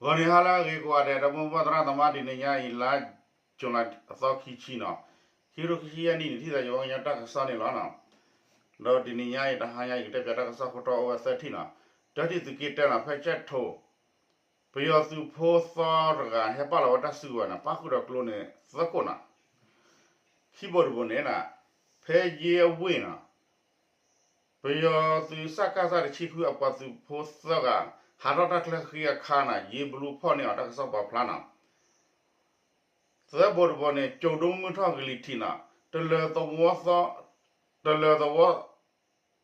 ဂီၤနံၤဟါလၢအဂ့ၤကိးဂၤဒဲး ဒီပုၢ်ဝဲၢ်သရၣ်သမါ တနံၤညါအံၤ လါယူၤလံ အသီခံဆံနီၤ, ခံကထိခံဆံယဲၢ်နံၣ်န့ၣ် ထံၣ်သးယဝဲကညီတၢ်ကစီၣ်န့ၣ်လီၤနီၤ. ဒီးတနံၤညါအံၤ တဟါညါ ယကတဲပၠးတၢ်ကစီၣ်ခိၣ်တီအိၣ်ဝဲသၢထံၣ်နီၤ. တၢထံၣ်သုးက့တၢနီၤ ဖဲကၠဲၣ်ထိၣ် ပယီၤသုးဖိသီတဂၤ ဟဲပာ်လီၤဝဲတၢ်စုကဝဲၤနီၤ, ပၣ်ဃုာ်ဒီးကျိန့ၣ်သၢခိၣ်နီၤ. ခံဘိတဘိန့ၣ်နီၤ, ဖဲယ့အဝ့ၢ်နီၤ, ပယီၤသုးစကစ တဆံခွံအပှၤသုးဖိသၢဂၤ ဟးထီၣ်တၢ်ချၢဃံအခါနီၤ, ယ့ဘလူဖီၣ်န့ၢ်အီၤ တၢ်ကစီၣ်ပာ်ဖျါနီၤ. သၢဘိတဘိန့ၣ် ကၠိၤဒိမုၢ်ထီၣ်ကလံၤထံးနီၤ, တလၢၤသဝီသီ, တလၢၤသဝီ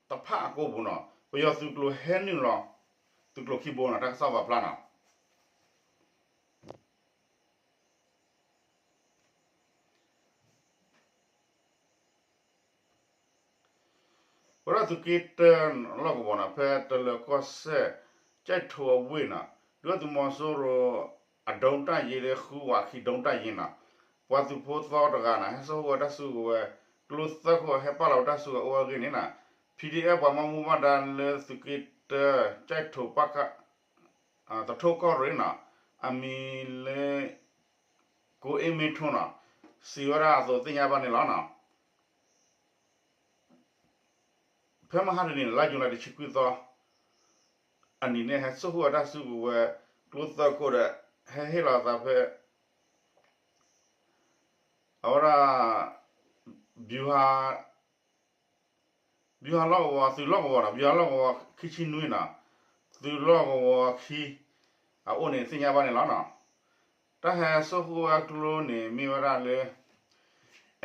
တဖၣ်အကိာ်ပူၤနီၤ, ပယီၤသုးကျိၤဟဲနုာ်လီၤ သုးကျိၤခံဘိနီၤ, တၢ်ကစီၣ်ပာ်ဖျါနီၤ. ဝဲဒၣ်သုးက့တၢလီၢ်ကဝီၤနီၤ, ဖဲတလၢၤကီၢ်စဲၣ် ကၠဲၣ်ထိၣ်အဝ့ၢ်နီၤ, ဒုၣ်ဒါသုးမီၤစိရိၤအဒုံးတၢ်ယ့လၢဃုဝးခံဒုံးတၢ်ယ့နီၤ, ပှၤသုးဖိသီတဂၤနီၤ ဟဲစိာ်ဃုာ်ဝဲတၢ်စုကဝဲၤ, ကျိသၢခိၣ်ဟဲပာ်လီၤဝဲတၢ်စုကဝဲၤအိၣ်ဝဲအဂ့ၢ်န့ၣ်နီၤ, PDF ပှၤဘၣ်မူဘၣ်ဒါလၢသုးက့တၢ ကၠဲၣ်ထိၣ်ပၣ်ဃုာ် သထိၣ်ကီၢ်ရ့ၣ်နီၤ, အမံၤလၢ ကိအ့မ့ထိနီၤ, စံးဝဲဒၣ်အသိးသ့ၣ်ညါဘၣ်န့ၣ်လီၤနီၤ. ဖဲမဟါတနံၤန့ၣ် လါယူၤလံတဆံခွံသီအနံၤန့ၣ် ဟဲစိာ်ဃုာ်ဝဲတၢ်စုကဝဲၤ ကျိသၢခိၣ်ဒီး ဟဲဟ့ၣ်လီၤအသးဖဲ အဝဲဒၣ် ဗျူဟာ ဗျူဟာလီၢ်ကဝီၤ သုးလီၢ်ကဝီၤနီၤ, ဗျူဟာလီၢ်ကဝီၤခံဆံနွံနီၤ, သုးလီၢ်ကဝီၤခံ အအိၣ်န့ၣ်သ့ၣ်ညါဘၣ်န့ၣ်လီၤနီၤ. တၢ်ဟဲစိာ်ဃုာ်ဝဲကျိန့ၣ် မ့ၢ်ဝဲဒၣ်လၢ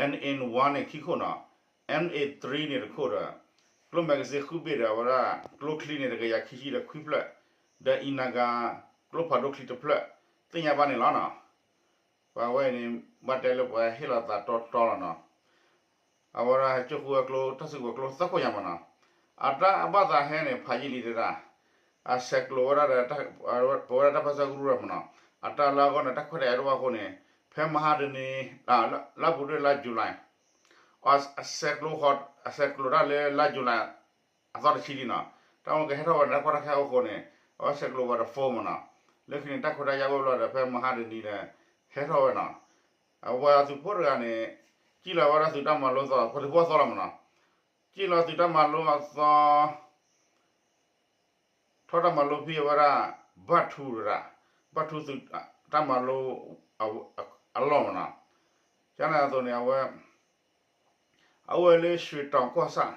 NA one န့ၣ်ခံခိၣ်နီၤ, NA three န့ၣ်တခိၣ်ဒီး ကျိ magazine ဃုဘ့ၣ်ဒီး အဝဲဒၣ်ကျိချံန့ၣ် တကယၤခံဆံဒီးခွံဖျၢၣ်, ဒီးအံၤနၤဂၤ ကျိဖးဒိၣ်ချံတဖျၢၣ် သ့ၣ်ညါဘၣ်န့ၣ်လီၤနီၤ. ပှၤဝဲအံၤန့ၣ် ဘၣ်တဲလၢပှၤဟ့ၣ်လီၤသးတီတီလီၤနီၤ. အဝဲဒၣ်ဟဲစိာ်ဃုာ်ဝဲကျိ တၢ်စုကဝဲၤကျိသၢခိၣ်ညါမးနီၤ. အတၢ်ဘၣ်သးဟဲန့ၣ် ဖးယံာ်လံတဲဒၣ်, အဆဲးကျိးဝဲဒၣ်ဒီး ပဝဲဒၣ်တၢ်ပၢဆှၢကရူၢ်မးနီၤ. အတၢ်လၢအဂီၢ်န့ၣ် တၢ်ခွဲးတၢ်ယာ်တအိၣ်အဃိန့ၣ် ဖဲမဟါတနံၤ လၢအပူၤဒၣ်လါယူၤလံ အဆဲးကျိး အဆဲးကျိးတၢ်လၢလါယူၤလံ အသီတဆံလံနီၤ. တၢ်အိၣ်ကဟဲထီၣ်ဝဲန့ၣ် တၢ်ကီတၢ်ခဲအိၣ်အဃိန့ၣ် အဝဲဆဲးကျိးဝဲဒီး phone မးနီၤ. လၢခံန့ၣ် တၢ်ခွဲးတၢ်ယာ်အိၣ်ဘျီဒီး ဖဲမဟါတနံၤဒီး ဟဲထီၣ်ဝဲနီၤ. အဝဲသုးဖိတဂၤန့ၣ် စံၣ်လီၤဝဲဒၣ်သုးတၢ်မၤလိသီ ပှၤသုးဖိအသီလီၤမးနီၤ. စံၣ်လီၤသုးတၢ်မၤလိအသီ ထီၣ်တၢ်မၤလိဖဲအဝဲဒၣ် ဘၣ်ထူတဂၤ, ဘၣ်ထူသုးတၢ်မၤလိ အလီၢ်မးနီၤ. ကန့ၣ်အသိးန့ၣ် အဝဲ အအိၣ်ဝဲလၢ ရွှေတောင်ကီၢ်ဆၣ်,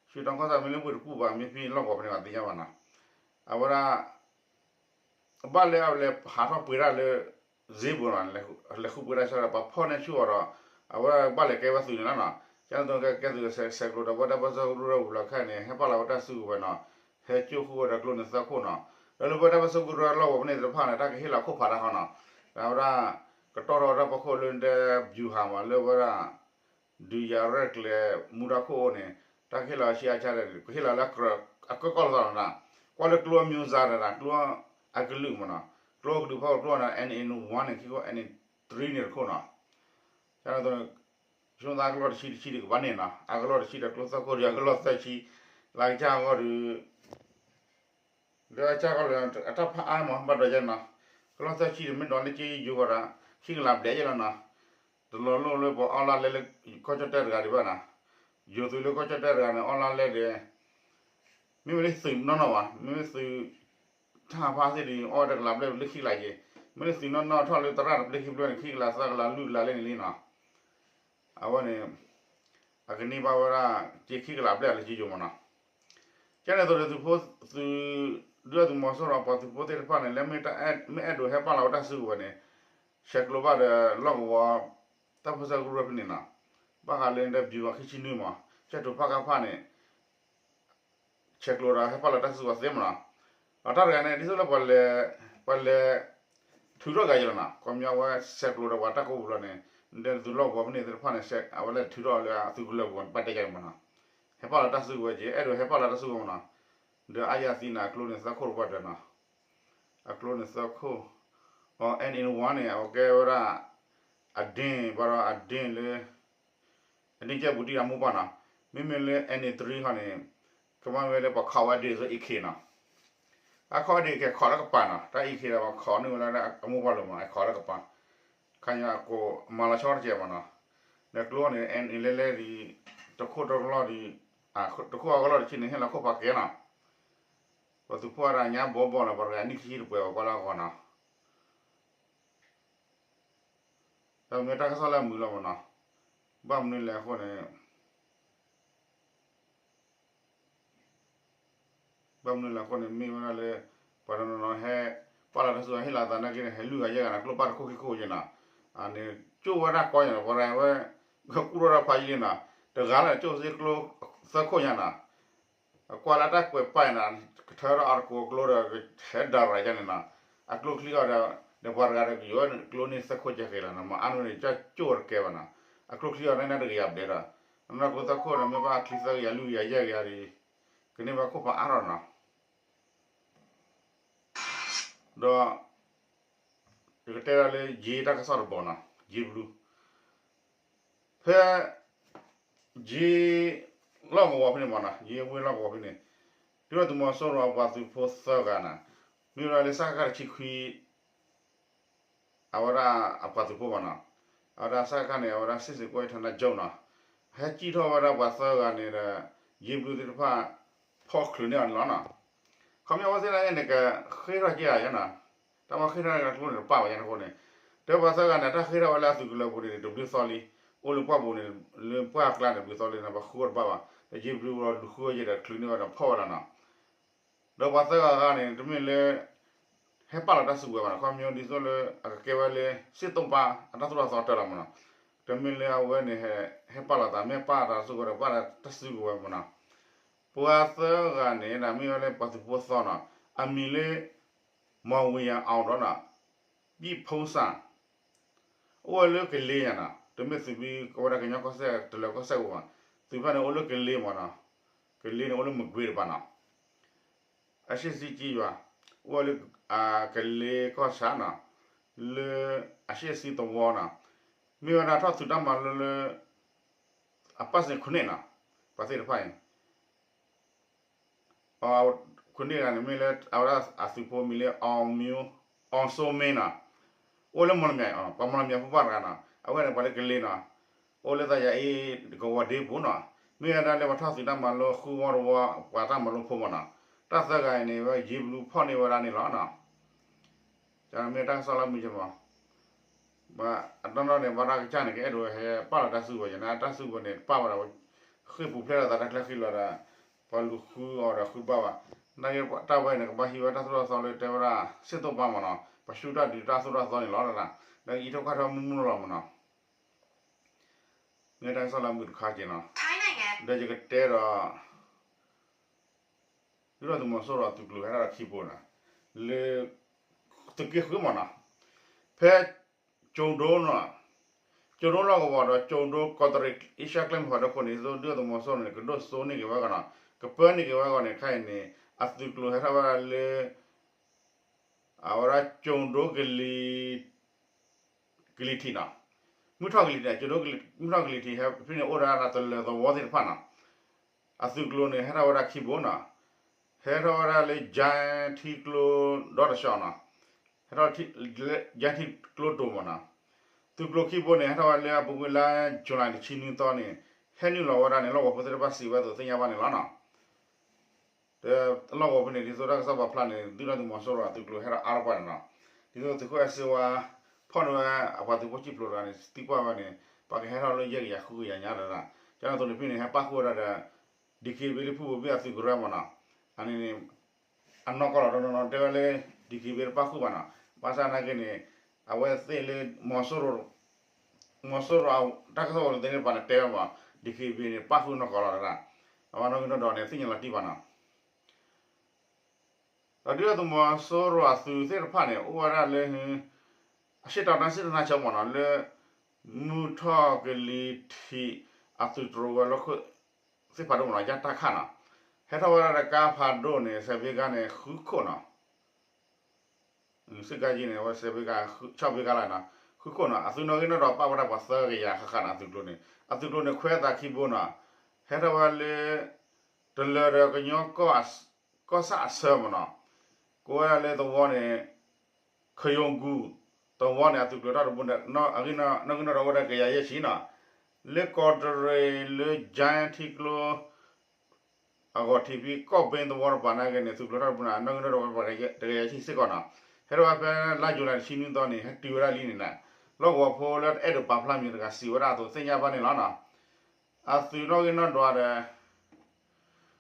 ရွှေတောင်ကီၢ်ဆၣ် မ့ၢ်လၢဝ့ၢ်တကူၣ်ဘၣ် မ့ၢ်ဖဲလီၢ်ကဝီၤဖဲန့ၣ်ဘၣ်သ့ၣ်ညါဘၣ်နီၤ. အဝဲဒၣ် ဘၣ်လဲၤအလဲၤဟးထီၣ်ပှ့ၤတၢ်လၢ ဈေးပူၤနီၤ, လဲၤဃုပှ့ၤတၢ်ဆၢဒီး ပှၤဖီၣ်န့ၢ်ဆူၣ်အီၤဒီး အဝဲဘၣ်လဲၤကဲဝဲသုးန့ၣ်လီၤနီၤ. ကန့ၣ်အသိးကဲသုးဆဲးကျိးဒီး ပဝဲတၢ်ပၢဆှၢကရူၢ်တၢ်ဝံၤလီၤခါန့ၣ် ဟဲပာ်လီၤဝဲတၢ်စုကဝဲၤနီၤ, ဟဲစိာ်ဃုာ်ဝဲဒီးကျိန့ၣ်သၢခိၣ်နီၤ. ဒီးလၢပဝဲတၢ်ပၢဆှၢကရူၢ်တၢ်လီၢ်ကဝီၤဖဲန့ၣ်သ့ၣ်တဖၣ်န့ၣ် တၢ်ကဟ့ၣ်လီၤခိၣ်ဖးတၢ်ဃီနီၤ. ဒီးအဝဲဒၣ် ကတီၢ်ထီၣ်ဝဲတၢ်ဖီခိၣ်လၢဒဲ ဗျူဟာ မး လၢဝဲဒၣ် ဒုးယၤရဲၣ်ကျဲၤမူဒါခိၣ်အအိၣ်န့ၣ် တၢ်ကဟ့ၣ်လီၤဆံးအါဆါဒီး ကဟ့ၣ်လီၤလၢအကၢကီၢ်လိာ်သးနီၤ, ကွၢ်လၢကျိအမျိုးစားဒီး ကျိအကလုာ်မးနီၤ, ကျိအကလုာ်ဖီခိၣ်ကျိန့ၣ် NA one န့ၣ်ခံခိၣ် NA three န့ၣ်တခိၣ်နီၤ. ကန့ၣ်အသိး ဆိသးအကလီၢ်တဆံတဆံဒံးကဘၣ်န့ၣ်နီၤ, အကလီၢ်တဆံဒီးကျိသၢခိၣ်ဒီး အကလီၢ်သၢဆံ, လၢကစၢ်အဂီၢ်ဒီး လၢကစၢ်ဂီၢ်လၢအတၢ်ဖးအါမး ဘၣ်ဒီးယဲနီၤ, ကလီၢ်သၢဆံဒီး မ့ၢ်ဒီးလၢကယိၤဂီၤဒီး ခံကလးဘျဲၣ်ယဲလီၤနီၤ, တလီၤလိၣ်လၢပှၤအီၣ်လါလဲလၢကီၢ်ကၠီၣ်တဲၣ်တဂၤဒံးဘၣ်နီၤ, ယိၤသုးလၢကီၢ်ကၠီၣ်တဲၣ်တဂၤန့ၣ် အီၣ်လါလဲဒီး မ့မ့ၢ်လၢသုးနီၢ်နီၢ်ဘၣ်, မ့မ့ၢ်သုး ထၣ်ဖးသ့ၣ်ဒီး အီၣ်ဝဲတကလးဘျဲၣ်လၢခံကလးယဲ, မ့ၢ်လၢသုးနီၢ်နီၢ်ထီၣ်လၢသရၣ်တဘျဲၣ်ခံဘျဲၣ်န့ၣ် ခံကလးသၢကလးလွံၢ်ကလးလဲၣ်န့ၣ်လံနီၤ. အဝဲန့ၣ် အကန့ၢ်ဘၣ်ဝဲဒၣ် က့ခံကလးဘျဲၣ်လၢကယိၤမးနီၤ. ကန့ၣ်အသိးဒီးသုးဖိ သုး ဒုၣ်ဒါသုးမီၤစိရိၤပှၤသုးဖိသ့ၣ်တဖၣ်န့ၣ် လၢမ့ၢ်အဲၣ်ဒိးဟဲပာ်လီၤဝဲတၢ်စုကဝဲၤန့ၣ် ဆဲးကျိးဘၣ်ဒီးလီၢ်ကဝီၤ တၢ်ပၢဆှၢကရူၢ်ဖဲန့ၣ်နီၤ, ဘၣ်ဃးလၢဒဲ ဗျူဟာ ခံဆံနွံမး ကၠဲၣ်ထိၣ်ပၣ်ဃုာ်ဖၣ်န့ၣ် ဆဲးကျိးဒီးဟဲပာ်လီၤတၢ်စုကဝဲၤသ့မးနီၤ. ဒီးတၢ်တဂၤန့ၣ် ဒ်သိးလၢပှၤလဲၤ ပှၤလဲၤ ထုးထီၣ်က့ၤယဲလီၤနီၤ, ခီပညီဝဲဆဲးကျိးဒီးပှၤတၢ်ကိးပူၤလီၤန့ၣ် ဒဲသုးလီၢ်ကဝီၤဖဲန့ၣ်သ့ၣ်တဖၣ်န့ၣ် အဝဲလဲၤထုးထီၣ်လၢအသုးကလၢၤပူၤ ဘၣ်တဲယဲလီၤမးနီၤ. ဟဲပာ်လီၤတၢ်စုကဝဲၤက့ၤ အဲၣ်ဒိးဟဲပာ်လီၤတၢ်စုကဝဲၤမးနီၤ. ဒီးအါယၤသံန့ၣ် အကျိန့ၣ်သၢခိၣ်တပှၢ်တၢၢ်နီၤ, အကျိန့ၣ်သၢခိၣ်, အ NA one န့ၣ် အဝဲကဲဝဲဒၣ် အဒ့ၣ် ဘၣ်ဒီးအဒ့ၣ်လၢ အဒ့ၣ်ကဲပူၤတံၢ်အမိၢ်ပၢ်နီၤ, မ့မ့ၢ်လၢ NA three ခီန့ၣ် ကမ့ၢ်ဝဲလၢပှၤခးဝဲဒၣ်ဒ့ၣ်သိး AK နီၤ, အခီၣ်ဒံးကဲခီၣ်လၢကပၤနီၤ, တၢ်အံၤခံဒီးပှၤခီၣ်န့ၢ်ဝဲလၢအမိၢ်ပှၢ်လိၤမး, အခီၣ်လၢကပၤ, ခါညါအကိးမၤလီၤဆီတကဲးမးနီၤ, ဒီးကျိန့ၣ် အဲၣ်န့ၣ်လဲလဲဒံး, တခိၣ်တလီၢ်ဒံး, တခိၣ်အကလီၢ်တဆံန့ၣ် ဟ့ၣ်လီၤခိၣ်ဖးကဲနီၤ, ပှၤသုးဖိအတၢ်ညါဘီဘီနီၤ, ပှၤတဂၤနံၣ်ခံဆံတပှဲၤ ပှၤကွၢ်လၢအဂီၢ်နီၤ တၢ်မ့ၢ်တၢ်ကစီၣ်လၢအမုာ်လီၤမးနီၤ, ဘၣ်မနုၤလဲၣ်အဃိန့ၣ်, ဘၣ်မနုၤလဲၣ်အဃိန့ၣ် မ့ၢ်ဝဲဒၣ်လၢ ပှၤတနီၤနီၤဟဲ ပာ်လီၤတၢ်စုကဝဲၤ ဟ့ၣ်လီၤသးနာ်က့န့ၣ် ဟဲလွံၢ်ဂၤယဲၢ်ဂၤန့ၣ် ကျိပာ်တခိၣ်ခံခိၣ်ယဲၢ်နီၤ, န့ၣ် ကၠိၣ်ဝဲဒၣ်ကီယဲၢ်နီၤ, ပှၤတဂၤဝဲ ကကူၣ်ထီၣ်တၢ်ဖးယံၤလံနီၤ, တဂၤလၢကၠိၣ်စ့ကျိသၢခိၣ်ညါနီၤ အကွၢ်လၢတၢ်ကွဲးပာ်အံၤနီၤ, ကထၢထီၣ်အီၤတကိးကျိဒီး ကဟဲဒၣ်ရၤယါန့ၣ်နီၤ, အကျိချံအီၤဒီး ဒီးပှၤတဂၤဒီးကယီၤကျိန့ၢ်သၢခိၣ်ကဲက့ၤလီၤနီၤ, မ့ၢ်အါန့ၣ်န့ၣ် ကၠိၣ်တကဲဘၣ်နီၤ, အကျိချံအီၤန့ၣ် နတကယၤဘျဲးဒီး, နီၢ်ကျိသၢခိၣ်န့ၣ် မ့ၢ်ဘၣ်ချံသၢကယၤ လွံၢ်ကယၤ ယဲၢ်ကယၤဒီး ကန့ၢ်ဘၣ်ခိၣ်ဖးအါထီၣ်နီၤ ဒီး ယကတဲဒၣ်လၢ ယ့တၢ်ကစီၣ်တဘီနီၤ, ယ့ဘလူ, ဖဲ ယ့ လီၢ်ကဝီၤဖဲန့ၣ်မးနီၤ, ယ့ဝ့ၢ်လီၢ်ကဝီၤဖဲန့ၣ်, ဒုၣ်ဒါသုးမီၤစိရိၤအပှၤသုးဖိသၢဂၤနီၤ, မ့ၢ်ဝဲဒၣ်လၢစကခ တဆံခွံ အဝဲဒၣ်အပှၤသုးဖိမးနီၤ, အဝဲဒၣ်စကခန့ၣ် အဝဲဒၣ် စစ်ဆင်ရေး ဌာနချုပ်နီၤ, ဟဲစံၣ်ထီၣ်ဝဲဒၣ်ပှၤသၢဂၤန့ၣ်ဒီး ယ့ဘလူသ့ၣ်တဖၣ် ဖီၣ်ချုးန့ၢ်အီၤန့ၣ်လီၤနီၤ, ခီဖျိအဝဲသ့ၣ်န့ၣ်န့ၣ် ကဃ့ထီၣ်က့ၤဧါယဲနီၤ, တၢ်မ့ၢ်ဃ့ထီၣ်န့ၣ် ကျိန့ၣ်တပာ်ဘၣ်ယဲန့ၣ်အဃိန့ၣ်, တဲပှၤသၢဂၤန့ၣ် တၢ်ဃ့ထီၣ်ဝဲလၢအသုးကလၢၤပူၤန့ၣ် တဘျုးသီလံ, အိၣ်လၢပှၢ်ပူၤန့ၣ် လၢပှၢ်ကျါန့ၣ် တဘျုးသီလံန့ၣ် ပှၤဃုအီၤတဘၣ်ဘၣ်, ဒီးယ့ဘလူဒီးလူၤဃုအီၤယဲဒီး ချုးန့ၢ်ဝဲဒီးဖီၣ်ဝဲလီၤနီၤ ဒီးပှၤသၢဂၤဂၤန့ၣ် တမ့ၢ်လၢ ဟဲပာ်လီၤတၢ်စုကဝဲၤဘၣ်နီၤ, ခီဖျိဒ်သိးလၢအကကဲဝဲလၢ စစ်သုံ့ပန်း အတၢ်သိၣ်တၢ်သီတၢ်လီၤမးနီၤ, တမ့ၢ်လၢအဝဲန့ၣ် ဟဲပာ်လီၤသး မ့ၢ်ပာ်လီၤတၢ်စုကဝဲၤဒီး ပာ်လီၤတၢ်စုကဝဲၤမးနီၤ, ပှၤသၢဂၤန့ၣ် မ့ၢ်ဝဲလၢပှၤသုးဖိသီနီၤ, အမံၤလၢ မောင်ဝေယံအောင်ဒီးနီၤ, ပြည့်ဖုန်းစံ အိၣ်ဝဲလၢကလ့ညါနီၤ, တမ့ၢ်သုးမုၢ်ကဝဲဒၣ်ကညီကီၢ်စဲၣ် တလၢၤကီၢ်စဲၣ်ပူၤဘၣ်, သုးဖၣ်န့ၣ်အိၣ်လၢကလ့မးနီၤ, ကလ့န့ၣ်အိၣ်လၢမကွ့ၤတပၤနီၤ, အရှေ့စံကံယွၤ, အိၣ်ဝဲလၢ ကလ့ကီၢ်ဆၣ်နီၤ, လၢအရှေ့စံသဝီနီၤ, မ့ၢ်ဝဲဒၣ်ထီၣ်သုးတၢ်မၤလိလၢ အပတ်စဉ်ခုနစ်နီၤ, ပှၤသ့ၣ်တဖၣ်အံၤ အဝဲ ခုနစ်ဂၤန့ၣ် မ့ၢ်လၢအဝဲဒၣ်အသုးဖိမံၤလၢ အောင်စိုးမင်းနီၤ, အိၣ်လၢမော်လမြိုင်, ပှၤမော်လမြိုင်ဖိပၢ်တဂၤနီၤ, အဝဲန့ၣ်ပှၤလၢကလ့နီၤ, အိၣ်လၢသးယၤအံၤ ကဝီၤဒ့ပူၤနီၤ, မ့ၢ်ဝဲဒၣ်လၢပှၤထီၣ်သုးတၢ်မၤလိဃုဝီတဝီ ပှၤတၢ်မၤလိဖိမးနီၤ, တၢ်သၢဂၤအံၤန့ၣ် ဝဲယ့ဘလူဖီၣ်န့ၢ်ဝဲဒၣ်န့ၣ်လီၤနီၤ မ့ၢ်တၢ်ကစီၣ်လၢမုၢ်ကမီၤ, အတနီၤန့ၣ် ဘၣ်တၢ်ကစၢ်န့ၣ် ကအဲၣ်ဒိးဟဲပာ်လီၤတၢ်စုကဝဲၤယဲန့ၣ် တၢ်စုကဝဲၤန့ၣ် တပာ်ဝဲဒၣ် ဃ့ၢ်ပူၤဖျဲးလီၤသးတၢ်ချၢဃံလီၤဒီး ပှၤလူၤဃုအီၤဒီးဃုဘၣ်ဘၣ်, နာ်က့တၢ်ဝဲန့ၣ် ကဘၣ်ဟံးဝဲတၢ်သိၣ်တၢ်သီလၢတဲဝဲဒၣ် စစ်သုံ့ပန်းမးနီၤ, ပှၤဆူၣ်တၢ်ဒုးတၢ်သိၣ်တၢ်သီန့ၣ်လီၤ, လၢအံးထိၣ်ခီၣ်ထံးမုၢ်မုၢ်လီၤမးနီၤ မ့ၢ်တၢ်ကစီၣ်လၢမုၢ်တခါက့ၤနီၤ, ဒီးယကတဲဒီး ဒုၣ်ဒါသုးမီၤစိရိၤအသုးကျိၤဟဲထီၣ်ဒီးခံဘိနီၤ, လၢ သုးက့ဃုမးနီၤ, ဖဲ ကၠိၤဒိနီၤ, ကၠိၤဒိလီၢ်ကဝီၤဒီး ကၠိၤဒိကီးတရံး အ့ရှါကျဲမုၢ်ဟီၣ်ဒီခိၣ်န့ၣ် ဒုၣ်ဒါသုးမီၤစိရိၤန့ၣ် ကဒိၣ်စိန့ၢ်က့ၤဝဲအဂီၢ်နီၤ, ကပၢန့ၢ်က့ၤဝဲအဂီၢ်န့ၣ် ခဲအံၤန့ၣ် အသုးကျိၤဟဲထီၣ်ဝဲဒၣ်လၢ အဝဲဒၣ်ကၠိၤဒိကလံၤ ကလံၤထံးနီၤ, မုၢ်ထီၣ်ကလံၤထံး, ကၠိၤဒိ မုၢ်ထီၣ်ကလံၤထံး ဟဲဖဲန့ၣ်အိၣ်ဒၣ် တလၢၤသဝီသ့ၣ်တဖၣ်နီၤ, အသုးကျိၤန့ၣ် ဟဲထီၣ်ဝဲဒၣ်ခံဘိနီၤ, ဟဲထီၣ်ဝဲဒၣ်လၢ ကၠဲထံကျိဒီတလျှောက်နီၤ, ဟဲထီၣ် ကၠဲထံကျိတိၤမးနီၤ, သုးကျိၤခံဘိန့ၣ် ဟဲထီၣ်ဝဲလၢအပူၤကွံာ်လါ July တဆံနွံသီန့ၣ် ဟဲနုာ်လီၤဝဲဒၣ်န့ၣ် လီၢ်ကဝီၤဖိသ့ၣ်တဖၣ်စံးဝဲအသိးသ့ၣ်ညါဘၣ်န့ၣ်လီၤနီၤ တလီၢ်ကဝီၤဖဲန့ၣ် ဒ်သိးတၢ်ကစီၣ်ပာ်ဖျါန့ၣ် ဒုၣ်ဒါသုးမီၤစိရိၤအသုးကျိၤဟဲထီၣ်အါထီၣ်ပှၢ်န့ၣ်နီၤ, ဒ်သိးသုးခိၣ်အဲၣ်စ့ဝါ ဖီၣ်န့ၢ်ဝဲအပှၤသုးဖိဆံးဖျိးတဂၤန့ၣ် သံကွၢ်ဝဲန့ၣ် ပှၤကဟဲထီၣ်လၢယဲၢ်ကယၤဃုကယၤညါဒီး ကန့ၣ်အသိးန့ၣ်ဖဲန့ၣ် ဟဲပၣ်ဃုာ်ဝဲဒၣ်ဒီး DKBA လၢဖုဘိၣ်ဘ့ၣ်အသုးကရၢမးနီၤ, အန့ၣ်န့ၣ် အနီၢ်ကီၢ်လီၤတနီၤနီၤ တဲဝဲလၢ DKBA တပၣ်ဃုာ်ဘၣ်နီၤ, ဘၣ်ဆၣ်နာ်က့န့ၣ် အဝဲသ့ၣ်လၢ မီၤစိရိၤ တၢ်ကစီၣ်ဝဲတသ့န့ၣ်ပှၤန့ၣ်တဲဝဲမး DKBA န့ၣ် ပၣ်ဃုာ်နီၢ်ကီၢ်လီၤတဒၣ်, အဝဲနီၢ်ကီၢ်နီၢ်ဒီးန့ၣ် သ့ၣ်ညါလီၤတံၢ်ဘၣ်နီၤ ဒီးဒုၣ်ဒါသုးမီၤစိရိၤအသုးသ့ၣ်တဖၣ်န့ၣ် အိၣ်ဝဲဒၣ်လၢ အရှေ့တောင်တိုင်းစစ်ဌာနချုပ်မးနီၤ လၢ မုၢ်ထီၣ်ကလံၤထံး အသုးတြိၤဝဲၤလီၢ်ခိၣ်သ့ၣ်ဖးဒိၣ်မးနီၤ ရတခနီၤ, ဟဲထီၣ်ဝဲဒၣ်ဒီးကါဖးဒိၣ်န့ၣ် ဆယ်ဘီးကားန့ၣ် ဃုခိၣ်နီၤ စစ်ကားကြီးန့ၣ် အဝဲ ဆယ်ဘီးကား ခြောက်ဘီးကားလီၤနီၤ ဃုခိၣ်နီၤ အသုးနီၣ်ဂံၢ်နီၣ်ဒွးပာ်ဝဲဒၣ်ပှၤသၢကယၤဃၣ်ဃၣ်နီၤ အသုးကျိၤန့ၣ် အသုးကျိၤန့ၣ်ခွဲးအသးခံဘိနီၤ ဟဲထီၣ်ဝဲလၢ တလၢၤဒီးကညီကီၢ်ဆၣ်အဆၢမးနီၤ ကိးဝဲဒၣ်လၢသဝီန့ၣ် ခယိၣ်ကူၣ်သဝီန့ၣ် အသုးကျိၤထီၣ်တဘိန့ၣ် အဂ့ၢ်နီၢ်ဂံၢ်နီၢ်ဒွးအိၣ်ဝဲဒၣ်ကယၤယဲၢ်ဆံနီၤ, လၢကီးတရံးလၢ ကၠဲ ထံကျိ အဂီၢ်ထံးဖဲကီၢ်ဘ့သဝီတကပၤနာ်က့န့ၣ် သုးကျိၤထီၣ်တဘိန့ၣ် နီၢ်ဂံၢ်နီၢ်ဒွးဝဲတကယၤယဲၢ်ဆံစ့ၢ်ကီးနီၤ, ဟဲထီၣ်ဝဲဖဲလါယူၤလံတဆံနွံသီန့ၣ် ဟဲတုၤဝဲဒၣ်လံန့ၣ်နီၤ, လီၢ်ကဝီၤဖိလၢတအဲၣ်ဒိးပာ်ဖျါမံၤတဂၤစံးဝဲဒၣ်အသိးသ့ၣ်ညါဘၣ်န့ၣ်လီၤနီၤ, အသုးနီၢ်ဂံၢ်နီၢ်ဒွးဒီး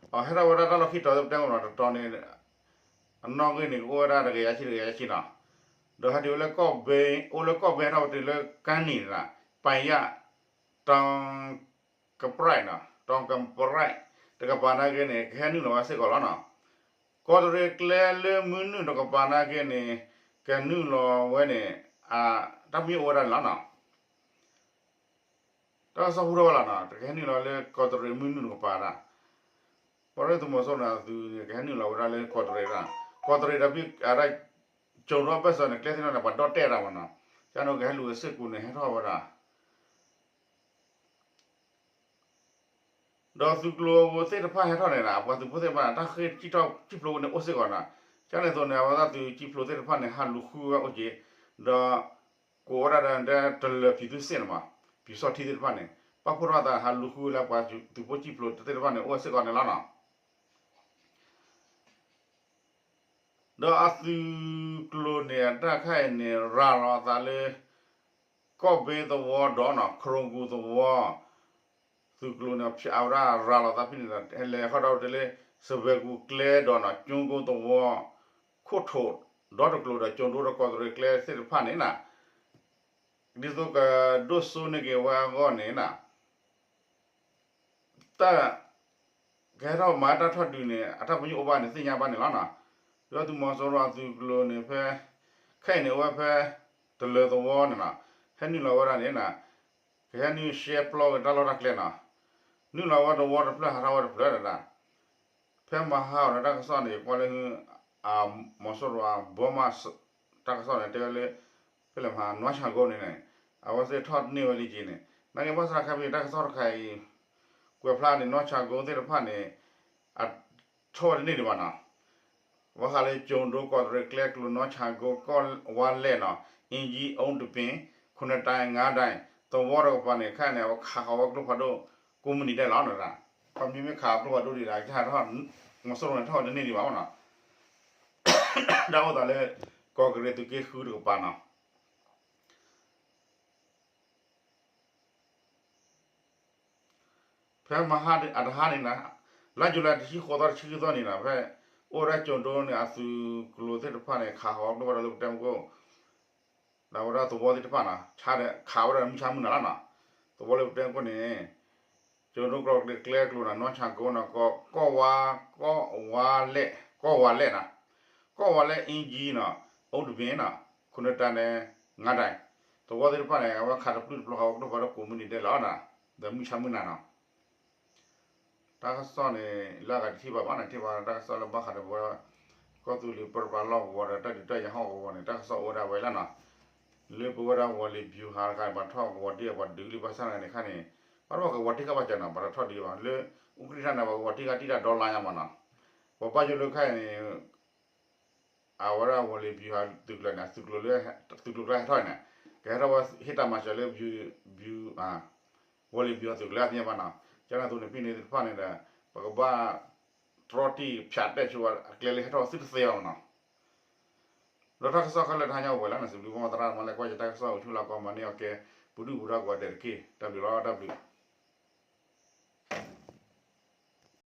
အဟဲထီၣ်ဝဲဒၣ်တၢ်လီၢ်ခံတီၤသ့ၣ်ပတဲမ့ၢ်နီၤ တတီၤန့ၣ် အနီၢ်ဂံၢ်န့ၣ် ကအိၣ်ဝဲဒၣ်တကယၤယဲၢ်ဆံ တကယၤယဲၢ်ဆံနီၤ, ဒီးဟဲတုၤဝဲလၢကီၢ်ဘ့ အိၣ်လၢကီၢ်ဘ့ဟဲထီၣ်ဝဲတုၤလၢကါနံၤန့ၣ်နီၤ, ပယၣ် တီကပြဲးနီၤ တီကပြဲး တကပၤနာ်က့န့ၣ် ကဟဲနုာ်လီၤဝဲစ့ၢ်ကီးလီၤနီၤ, ကီးတရံးကျဲလၢမုၢ်နုာ်တကပၤနာ်က့န့ၣ် ကနုာ်လီၤဝဲန့ၣ် တၢ်ပညိၣ်အိၣ်ဝဲဒၣ်န့ၣ်လီၤနီၤ တၢ်ကစီၣ်ဟူထီၣ်ဝဲလီၤနီၤ ကဟဲနုာ်လီၤလၢကီးတရံးမုၢ်နုာ်တကပၤဒၣ်, ပှၤရ့ၣ်သုးမီၤစိရိၤန့ၣ် အသုးန့ၣ် ကဟဲနုာ်လီၤဝဲဒၣ်လၢကီးတရံးဒၣ်, ကီးတရံးဒီးဖဲအဒၣ် ကၠိၤဒိအဘၢၣ်စၢၤန့ၣ် ကျဲသ့ၣ်တဖၣ်န့ၣ် ပှၤဒီၣ်တဲာ်ဒၣ်မ့ၢ်နီၤ, ကန့ၣ်ကဟဲလူၤဝဲစ့ၢ်ကီးန့ၣ် ဟဲထီၣ်ဝဲဒၣ် ဒီးသုးကျိၤသ့ၣ်တဖၣ်ဟဲထီၣ်န့ၣ်နီၤ ပှၤသုးဖိသ့ၣ်တဖၣ်န့ၣ် တၢ်ဃ့ၢ်စံၣ်ထီၣ်စံၣ်ဖျိန့ၣ်အိၣ်စ့ၢ်ကီးနီၤ, ကန့ၣ်အသိးန့ၣ် အဝဲဒၣ်သုးစံၣ်ဖျိသ့ၣ်တဖၣ်န့ၣ် ဟးလူၤဃုဝဲအိၣ်က့ၤ, ဒီး ကိးဝဲဒၣ်ဒီးတလၢၤဖံးသူစ့ၣ်န့ၣ်မး, ဖံးစီထံသ့ၣ်တဖၣ်န့ၣ် ပာ်ဖှိၣ်ထီၣ်အသးဟးလူၤဃုဝဲလၢပှၤသုးဖိစံၣ်ဖျိသ့ၣ်တဖၣ်န့ၣ် အိၣ်ဝဲစ့ၢ်ကီးန့ၣ်လီၤနီၤ. ဒီးအသုးကျိၤန့ၣ် အတၢ်ခါအံၤန့ၣ် ရၤလီၤအသးလၢ ကီၢ်ဘ့သဝီဒီးနီၤ ခရိၣ်ကူၣ်သဝီ သုးကျိၤန့ၣ် ဖျါဝဲဒၣ်ရၤလီၤသးဖဲန့ၣ်ဒီး ဟဲလဲၤဟီၣ်ဒီးတ့ၢ်လၢ စဝဲၤကူၣ်ကျဲဒီးနီၤ ကၠိကိသဝီ ခိၣ်ထိး ဒီတကျိၤဒီး ကၠိဒိဒီးကီးတရံးကျဲသ့ၣ်တဖၣ်န့ၣ်နီၤ ဒ်သိးကဒိၣ်စိန့ၢ်က့ၤဝဲအဂီၢ်န့ၣ်နီၤ တၢ် ကဟဲထီၣ်မၤတၢ်ထီၣ်ဒုးန့ၣ် အတၢ်ပညိၣ်အိၣ်ဘၣ်န့ၣ် သ့ၣ်ညါဘၣ်န့ၣ်လီၤနီၤ. ဒီးသုးမီၤစိရိၤအသုးကျိၤန့ၣ်ဖဲ ခဲအံၤန့ၣ် အဝဲဖဲ တလၢၤသဝီန့ၣ်နီၤ ဟဲနုာ်လီၤဝဲဒၣ်န့ၣ်နီၤ ကဟဲနုာ်ရှဲပျီက့ၤတၢ်လီၢ်တၢ်ကျဲနီၤ နုာ်လီၤဝဲတဝီတဖျၢၣ် ဟးထီၣ်ဝဲတဖျၢၣ်ဒၣ် ဖဲမဟါအီၤန့ၣ် တၢ်ကစီၣ်န့ၣ် ယကွၢ်လၢ မီၤစိရိၤအဘီမး တၢ်ကစီၣ်န့ၣ် တဲဝဲလၢ ဖဲလဲၣ်မဟါ နွါဆၣ်ကိန့ၣ်န့ၣ် အဝဲသ့ၣ်ထီၣ်န့ၢ်ဝဲလံက့ၤန့ၣ် နာ်က့ဘၣ်ဆၣ်ခါဖဲတၢ်ကစီၣ်တခါအံၤ ကွဲးဖျါန့ၣ် နွါဆၣ်ကိသ့ၣ်တဖၣ်န့ၣ် အထီၣ်ဝဲတန့ၢ်ဒံးဘၣ်နီၤ ဘၣ်ဃးလၢကၠိဒိကီးတရံးကျဲကျိၤ နွါဆၣ်ကိ ကီၢ်ဝါလဲၣ်နီၤ အ့ကၠံ အူတပ့ၤ ခိၣ်နတၢၣ် ငါးတၢၣ် သဝီတကပၤန့ၣ် ခဲအံၤန့ၣ် အဝဲခးဃီၤဝဲကျိဖးဒိၣ် ကိးမုၢ်နံၤဒဲးလီၤနီၤ ခီမ့မ့ၢ်ခးကျိဖးဒိၣ်ဒံးဒီး ကဟးထီၣ် မီၤစိရိၤန့ၣ် ထီၣ်ဝဲတန့ၢ်ဒံးဘၣ်နီၤ တၢ်အိၣ်သးလၢ ကီးကရ့ၣ်သုးက့ဃုတကပၤနီၤ ဖဲမဟါအတဟါန့ၣ်နီၤ လါယူၤလံတဆံဃိးသီ တဆံဃုသီန့ၣ်နီၤ ဖဲ အိၣ်ဝဲဒၣ်ကၠိဒိန့ၣ် အသုးကျိၤသ့ၣ်တဖၣ်န့ၣ် ခးဃီၤကျိဖးဒိၣ်လၢပတဲမုၢ်ကိၣ် ဒီးဝဲဒၣ်သဝီသ့ၣ်တဖၣ်နီၤ ဆါဒီးခးဝဲဒၣ်မုၢ်ဆါမုၢ်နၤလီၤနီၤ သဝီလၢပတဲမုၢ်ကိၣ်န့ၣ် ကၠိဒိကီးတရံးကျဲကျိၤနီၤ နွါဆၣ်ကိနီၤ ကီး ကီးဝါ ကီးဝါလဲၣ် ကီးဝါလဲၣ်နီၤ ကီးဝါလဲၣ် အ့ကၠံနီၤ အူတပ့ၤနီၤ ခိၣ်နတၢၣ်န့ၣ် ငါးတၢၣ် သဝီသ့ၣ်တဖၣ်န့ၣ် အဝဲခးတပျုၢ်တပျီၤဃီၤကျိဖးဒိၣ်ကိးမုၢ်နံၤဒဲးလီၤနီၤ ဒီးမုၢ်ဆါမုၢ်နၤနီၤ တၢ်ကစီၣ်န့ၣ် လၢအဂၤတထံၣ်ဘၣ်ဘၣ်န့ၣ် ထံၣ်ဘၣ်တၢ်ကစီၣ်လၢဘၣ်ဃးဒီးပဝဲ ကီၢ်သူလ့ၤပၢ်တပၤလီၢ်ကဝီၤဒီး တၢ်ဒုးတၢ်ယၤဟီၣ်ကဝီၤန့ၣ် တၢ်ကစီၣ်အိၣ်ဝဲဒၣ်ဝဲလီၤနီၤ လၢပဝဲဒၣ်ဝီၤလ့ၤဘျူၤဟးတခါန့ၣ် ပှၤထီၣ်ကဝီၤတံၢ်အပှၤဒုးလံဘၣ်ဆၣ်န့ၣ်ခါန့ၣ် ဘၣ်တဘၣ်ကဝီၤတံၢ်ကဘၣ်စၢၤနီၤ ပှၤတထီၣ်ဒုးဘၣ် လၢအူကရံၣ်ထၣ်န့ၣ် ပှၤကဝီၤတံၢ်ကတံၢ်တၢ်ဒီလါညါမးနီၤ ပှၤဘၣ်ယိၣ်လၢခဲအံၤန့ၣ် အဝဲဒၣ်ဝီၤလ့ၤဘျူၤဟးသုးကျိၤန့ၣ် သုးကျိၤလၢ သုးကျိၤကျါဟဲထီၣ်န့ၣ် ကဟဲထီၣ်ဝဲဟ့ၣ်တၢ်မၤစၢၤလၢ ဝီၤလ့ၤဘျူၤဟးသုးကျိၤလၢအသ့ၣ်ညါဘၣ်နီၤ ကန့ၣ်အသိးန့ၣ် ဖဲန့ၣ်သ့ၣ်တဖၣ်န့ၣ်ဒီး ပကဘၣ်တြီတံၢ်ဖၠးတဲာ်ဆိဝဲအကျဲလၢဟဲထီၣ်ဝဲသုတသ့ဘၣ်မးနီၤ ဒီးတၢ်ကစီၣ်ခဲလၢာ်တဟါညါအိၣ်ဝဲလၢန့ၣ် စံးဘျုးဘၣ်သရၣ်သမါလၢကွၢ်ယတၢ်ကစီၣ်အိၣ်ဆူၣ်လၢကီၢ်မၤန့ၢ်အီၤကဲ ပူၤဒုၣ်ပူၤဒါကိးဂၤဒဲးတက့ၢ် တၢ်ဘျုးလီၤ တၢ်ဘျုး